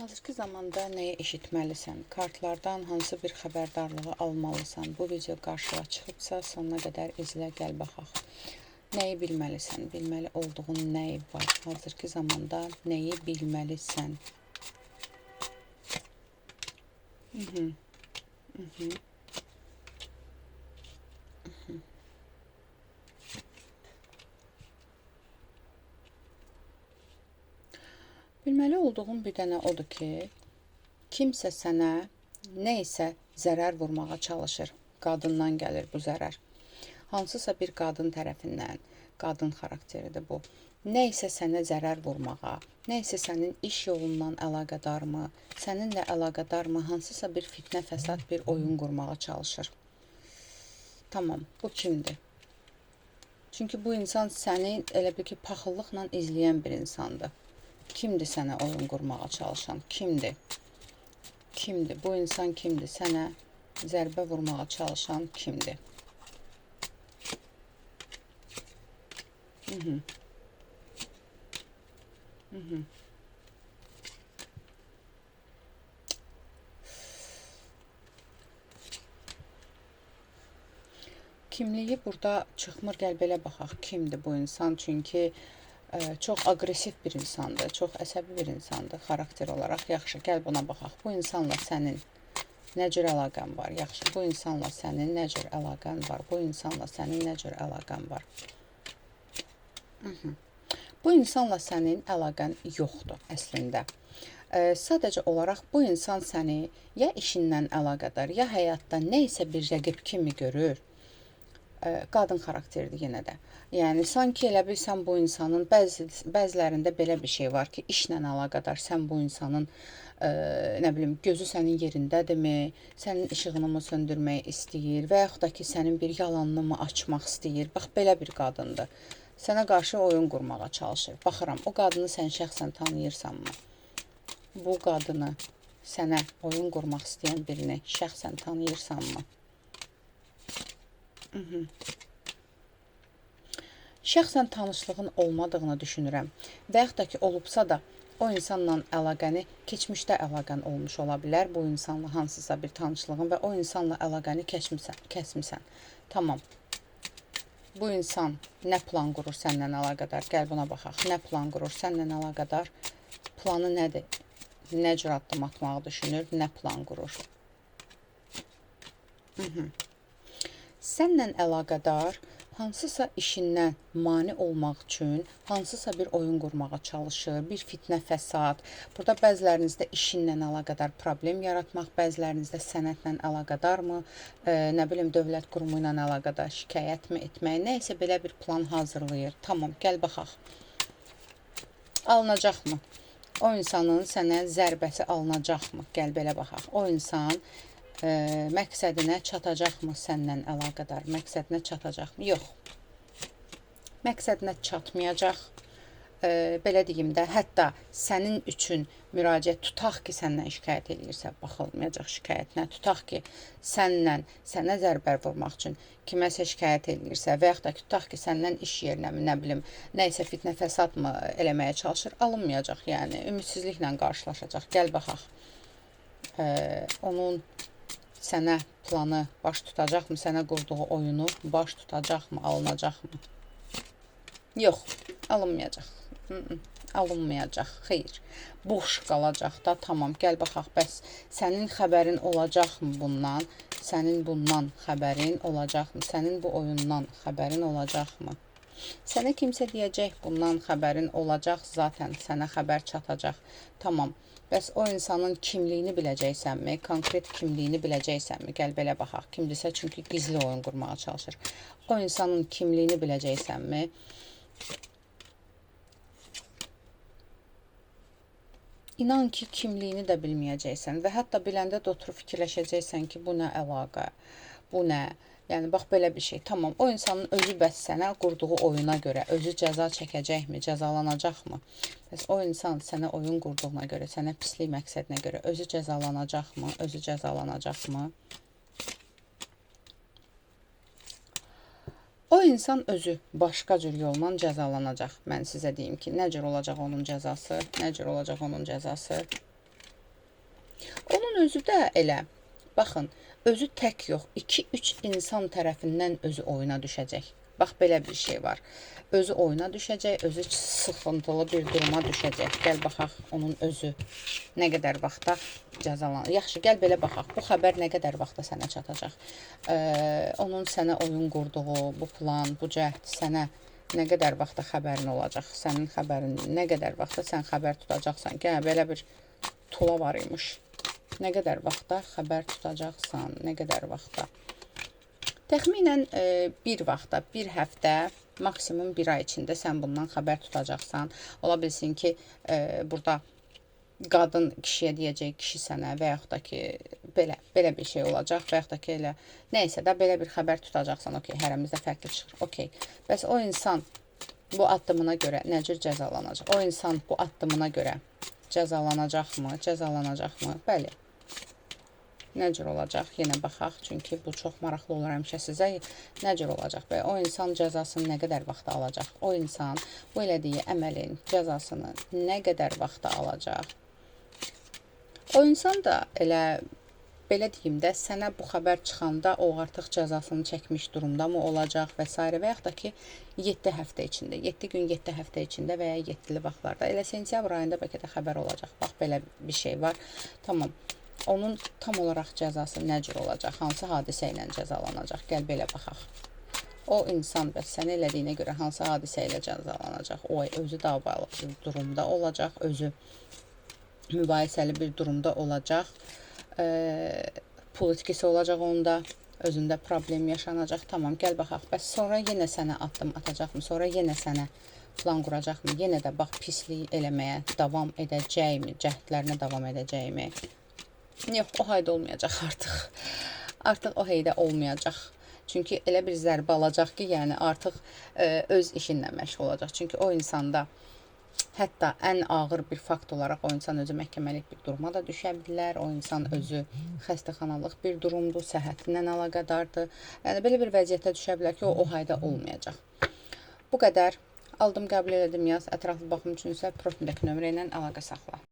Hazırki zamanda nəyi eşitməlisən? Kartlardan hansı bir xəbərdarlığı almalısan? Bu video qarşıya çıxıbsa, sonuna qədər izlə, gəl baxaq. Nəyi bilməlisən? Bilməli olduğun nəyi var? Hazırki zamanda nəyi bilməlisən? Bilməli olduğun bir dənə odur ki, kimsə sənə nə isə zərər vurmağa çalışır. Qadından gəlir bu zərər. Hansısa bir qadın tərəfindən, qadın xarakteridir bu. Nə isə sənə zərər vurmağa, nə isə sənin iş yolundan əlaqədarmı, səninlə əlaqədarmı, hansısa bir fitnə, fəsad, bir oyun qurmağa çalışır. Tamam, bu kimdir? Çünki bu insan səni elə bil ki, paxıllıqla izləyən bir insandır. Kimdir sənə oyun qurmağa çalışan? Kimdir? Kimdir? Bu insan kimdir? Sənə zərbə vurmağa çalışan kimdir? Kimliyi burada çıxmır. Gəl belə baxaq. Kimdir bu insan? Çünki çox aqressiv bir insandır, çox əsəbi bir insandır xarakter olaraq. Yaxşı, gəl buna baxaq. Bu insanla sənin nə cür əlaqən var? Yaxşı, bu insanla sənin nə cür əlaqən var? Bu insanla sənin nə cür əlaqən var? Bu insanla sənin əlaqən yoxdur əslində. Sadəcə olaraq bu insan səni ya işindən əlaqədar, ya həyatda nə isə bir rəqib kimi görür. Qadın xarakteridir yenə də. Yəni, sanki elə bilsən bu insanın, bəzilərində belə bir şey var ki, işlə əlaqədar sən bu insanın, nə bilim, gözü sənin yerindədirmi, sənin işığını mı söndürmək istəyir və yaxud da ki, sənin bir yalanını mı açmaq istəyir. Bax, belə bir qadındır. Sənə qarşı oyun qurmağa çalışır. Baxıram, o qadını sən şəxsən tanıyırsanmı? Bu qadını sənə oyun qurmaq istəyən birini şəxsən tanıyırsanmı? Şəxsən tanışlığın olmadığını düşünürəm. Və yaxud da ki, olubsa da o insanla əlaqəni, keçmişdə əlaqən olmuş ola bilər. Bu insanla hansısa bir tanışlığın və o insanla əlaqəni kəsmisən. Tamam. Bu insan nə plan qurur səndən əlaqədar? Gəl buna baxaq. Nə plan qurur səndən əlaqədar? Planı nədir? Nə cür addım atmağı düşünür? Nə plan qurur? Sənlə əlaqədar hansısa işindən mane olmaq üçün hansısa bir oyun qurmağa çalışır, bir fitnə, fəsad. Burada bəzilərinizdə işinlə əlaqədar problem yaratmaq, bəzilərinizdə sənətlə əlaqədarmı, nə bilim, dövlət qurumu ilə əlaqədar şikayətmi etmək, nə isə belə bir plan hazırlayır. Tamam, gəl baxaq. Alınacaqmı? O insanın sənə zərbəsi alınacaqmı? Gəl belə baxaq. O insan məqsədinə çatacaqmı səndən əlaqədar? Məqsədinə çatacaqmı? Yox. Məqsədinə çatmayacaq. Belə deyim də, hətta sənin üçün müraciət tutaq ki, səndən şikayət eləyirsə, baxılmayacaq şikayətinə. Tutaq ki, səndən, sənə zərbə vurmaq üçün kiməsə şikayət eləyirsə və yaxud da ki, tutaq ki, səndən iş yerinə mi, nə bilim, nə isə fitnə fəsad mı eləməyə çalışır, alınmayacaq. Yəni, ümidsizliklə qarşılaşacaq. Gəl baxaq. Onun sənə planı baş tutacaqmı, sənə qurduğu oyunu baş tutacaqmı, alınacaqmı? Yox, alınmayacaq. Alınmayacaq, xeyr. Boş qalacaq da, tamam, gəl baxaq. Bəs sənin xəbərin olacaqmı bundan? Sənin bundan xəbərin olacaqmı? Sənin bu oyundan xəbərin olacaqmı? Sənə kimsə deyəcək, bundan xəbərin olacaq, zaten sənə xəbər çatacaq. Tamam. Bəs o insanın kimliyini biləcəksənmi? Konkret kimliyini biləcəksənmi? Gəl belə baxaq. Kimdirsə, çünki gizli oyun qurmağa çalışır. O insanın kimliyini biləcəksənmi? İnan ki, kimliyini də bilməyəcəksən və hətta biləndə də oturub fikirləşəcəksən ki, bu nə əlaqə, bu nə? Yəni, bax, belə bir şey. Tamam, o insanın özü bəs sənə qurduğu oyuna görə özü cəza çəkəcəkmi, cəzalanacaqmı? Bəs o insan sənə oyun qurduğuna görə, sənə pislik məqsədinə görə özü cəzalanacaqmı, özü cəzalanacaqmı? O insan özü başqa cür yolla cəzalanacaq. Mən sizə deyim ki, nə cür olacaq onun cəzası, nə cür olacaq onun cəzası? Onun özü də elə, baxın, özü tək yox, 2-3 insan tərəfindən özü oyuna düşəcək. Bax, belə bir şey var. Özü oyuna düşəcək, özü sıxıntılı bir duruma düşəcək. Gəl baxaq onun özü nə qədər vaxta cəzalanır. Yaxşı, gəl belə baxaq. Bu xəbər nə qədər vaxta sənə çatacaq? Onun sənə oyun qurduğu bu plan, bu cəhd sənə nə qədər vaxta xəbərin olacaq? Sənin xəbərin nə qədər vaxta sən xəbər tutacaqsan ki, hə, belə bir tula var imiş. Nə qədər vaxta xəbər tutacaqsan? Nə qədər vaxta? Təxminən bir vaxta, bir həftə, maksimum bir ay içində sən bundan xəbər tutacaqsan. Ola bilsin ki, burada qadın kişiyə deyəcək, kişi sənə və yaxud da ki, belə bir şey olacaq və yaxud da ki, elə nə isə də belə bir xəbər tutacaqsan. Okey, hərəmizdə fərqli çıxır. Okey. Bəs o insan bu addımına görə nə cür cəzalanacaq? O insan bu addımına görə cəzalanacaqmı? Cəzalanacaqmı? Bəli. Nə cür olacaq? Yenə baxaq. Çünki bu çox maraqlı olur həmişə sizə. Nə cür olacaq? Və o insan cəzasını nə qədər vaxta alacaq? O insan bu elədiyi əməlin cəzasını nə qədər vaxta alacaq? O insan da elə belə deyim də, sənə bu xəbər çıxanda o artıq cəzasını çəkmiş durumda mı olacaq və s. və yaxud da ki 7 həftə içində, 7 gün 7 həftə içində və ya 7-li vaxtlarda, elə sentyabr ayında bəlkə də xəbər olacaq. Bax, belə bir şey var. Tamam. Onun tam olaraq cəzası nə cür olacaq? Hansı hadisə ilə cəzalanacaq? Gəl belə baxaq. O insan bəs sənə elədiyinə görə hansı hadisə ilə cəzalanacaq? O özü davalı bir durumda olacaq, özü mübahisəli bir durumda olacaq. Pul itkisi olacaq onda, özündə problem yaşanacaq. Tamam, gəl baxaq. Bəs sonra yenə sənə addım atacaqmı? Sonra yenə sənə plan quracaqmı? Yenə də bax pislik eləməyə davam edəcəkmi? Cəhdlərinə davam edəcəkmi? Yox, o hayda olmayacaq artıq. Artıq o heydə olmayacaq. Çünki elə bir zərbə alacaq ki, yəni artıq öz işinlə məşğul olacaq. Çünki o insanda hətta ən ağır bir fakt olaraq o insan özü məhkəməlik bir duruma da düşə bilər. O insan özü xəstəxanalıq bir durumdur, səhhətinlə əlaqədardır. Yəni belə bir vəziyyətə düşə bilər ki, o hayda olmayacaq. Bu qədər. Aldım, qəbul elədim, yaz. Ətraflı baxım üçün isə profildəki nömrə ilə əlaqə saxla.